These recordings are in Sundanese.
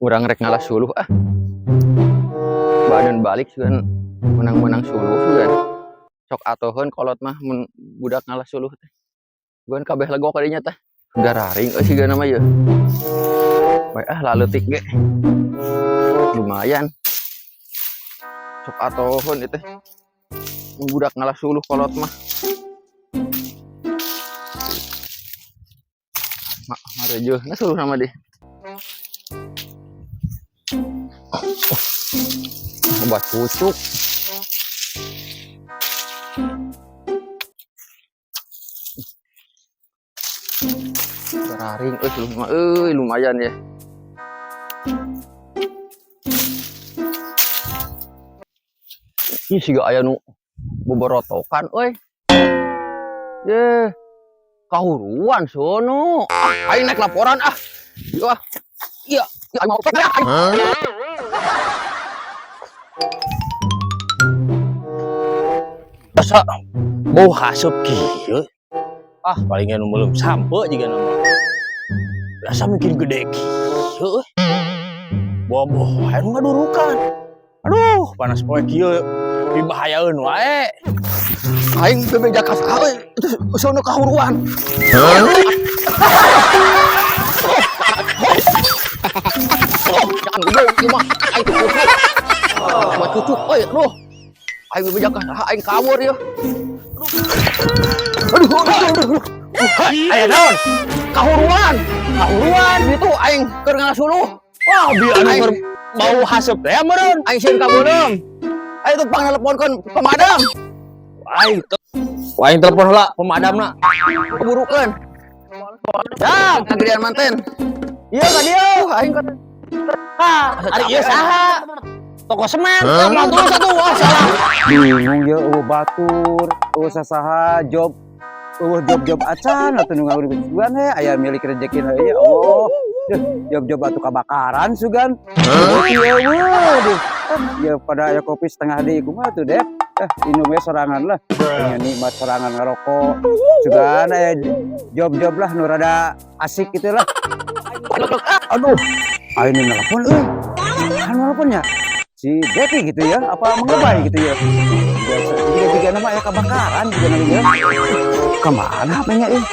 Urang rek ngalah suluh ah. Badan balik sugan menang-menang suluh sugan. Sok atoheun kolot mah mun budak ngalah suluh teh. Guan kabeh legok kadinya teh. Gararing euy siga nama ieu. Bae ah laleutik ge. Lumayan. Sok atoheun ieu teh. Mun budak ngalah suluh kolot mah. Mak marejeuhna suluh nama deh. Obat pucuk. Gararing euy suluh mah euy lumayan ya. Ih siga aya nu boborotokan euy. Ye. Kahuruan sono. Ah, aing naik laporan ah. Iya. Iya, ya mau Masa bau haseup kieu? Ah, palingan nu meuleum sampe jiga nama. Biasa mungkin gede kieu euy. Boboh anu ngadurukan. Aduh, panas poe kieu dibahayaeun wae. Aing bebeja ka saha euy. Itu sono kahuruan. Oh, jangan gede ieu mah. Aing teu kucuk. Buat cucuk euy, aduh. Aing bebeja ka saha aing kabur ieu. Aduh, aduh, aduh, aduh. Aya naon? Kahuruan. Kahuruan gitu aing keur ngalah suluh. Wah, bieu anu Aing keur bau haseup teh meureun. Aing sieun ka beuleum. Aing tuh pang nelponkeun pemadam. Aing aing telepon heula pemadamna. Keburukeun. Dam, Ngagerian manten. ieu ka dieu. Aing keur Ah, ari ieu saha? Toko semen, mau terus atuh. Wah, salah. Bingung ya, eueuh batur, eueuh sasaha, job, eueuh job-job acan atuh nu ngawur sugan he aya milik rezeki na ya Allah. Duh, job-job atuh kabakaran sugan. Eueuh eueuh duh. Ya pada aya kopi setengah deui kumaha tuh deh. Inum we sorangan lah. Nya nikmat sorangan ngarokok. Sugan aya job-job lah nu rada asik gitu lah. Aduh, ayo nu nelpon euy. Kan nelponnya si Devi gitu ya, apa mengebay gitu ya. Juga nama ya kebakaran juga namanya. Kemana HP-nya eh?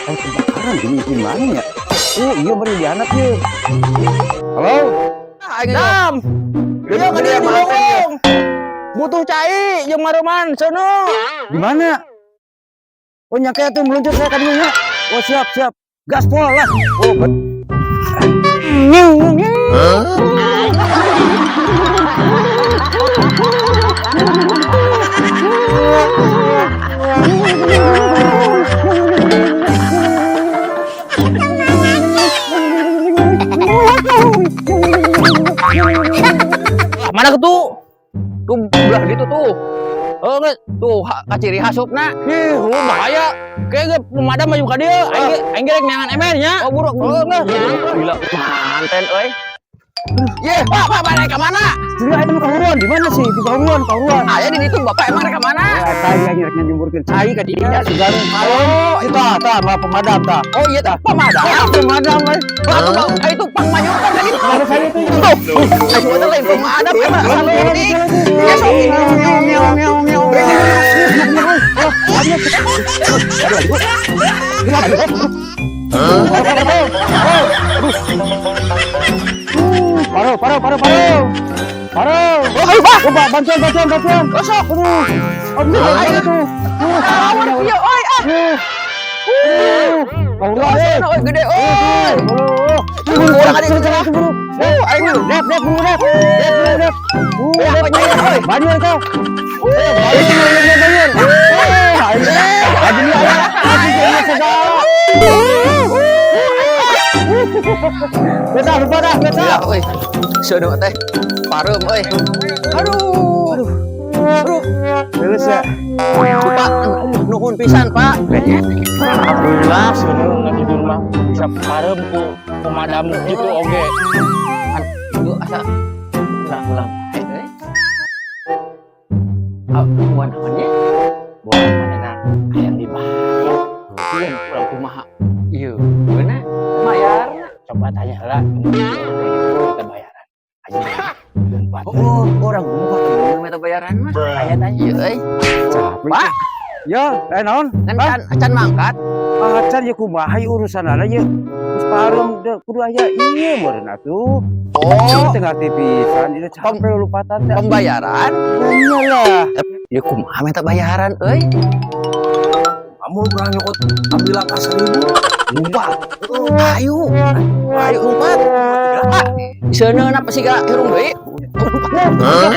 Eh kebakaran gini gimana ya? Oh iya meri dihanap ya. Halo? Aing Dam. Ieu ka dieu di leuweung. Butuh cai jeung maruman sono. Di mana? Oh nyangka tuh meluncur saya ka dieu nya. Oh siap siap. Gaspol lah. Oh Mana ketu? Tuh belah ditu tuh. Oh, geus. Tuh kaciri hasupna. Ih, oh, bahaya. Kayak ge pemadam maju ka dieu. Aing ge aing ge rek neangan emer nya. Oh buruk. Oh, geus. Gila manten euy. Ye, Pak, Pak, Pak, naik ke mana? Jadi aya nu kahuruan di mana sih? Di kahuruan, kahuruan. Aya di ditu Bapak emang rek ke mana? Ya tadi yang rek nyumburkeun cai ka dinya sugan. Oh, Tah, tah, mah pemadam tah. oh iya tah pemadam. Pemadam euy. Wah, tuh, Pak, itu pang mayurkan tadi. Mana saya itu? Tuh, ayo teh lain pemadam emang salutik. Ya sok. Paro, paro, paro, paro. Paro. Oh, ayo, Pak. Oh, Pak, bantuan, bantuan, bantuan. Oh, sok. Aduh, aduh, aduh, tuh. Lawan ieu euy ah. Allah, eh. Euy, gede euy. Oh, Urang ada itu. Aing dulu. Dep, dep, buru, dep. Dep, buru, dep. Ya, Dep, apa nya, euy? Banjir kau. Banjir, banjir, banjir. Banjir, banjir, segala. Beta, lupa dah, beta. Ya, euy. Seuneu teh. Pareum euy. Aduh. Aduh. Aduh. Terus ya. Pak, nuhun pisan, Pak. Alhamdulillah, sebenarnya nggak tidur mah bisa pareum ku pemadam gitu oge. Aduh, asa ulang-ulang bae euy. Ah, buan naonnya? Buat mana hayang dibayar. Iya, urang kumaha? Ieu, beuna mayarna. Coba tanya lah, kita bayaran. Aja lompat. Oh, urang gumpat minta bayaran mah. Tanya tanya. Iya euy. Capek. Pak, Ya, naon? kan can acan mangkat. Acan ya, kumaha ieu urusanana ye? Geus pareum de kudu aya ieu meureun atuh. Oh, tengah pisan ieu, capek lupatan teh. Pembayaran. Nya lah. Ya kumaha minta bayaran euy? Kamu kurang nyokot ambil langkah 1.000. Lupa. Ayo. Ayo lompat. Ah, seuneu apa sih gak hirung deui? Hah?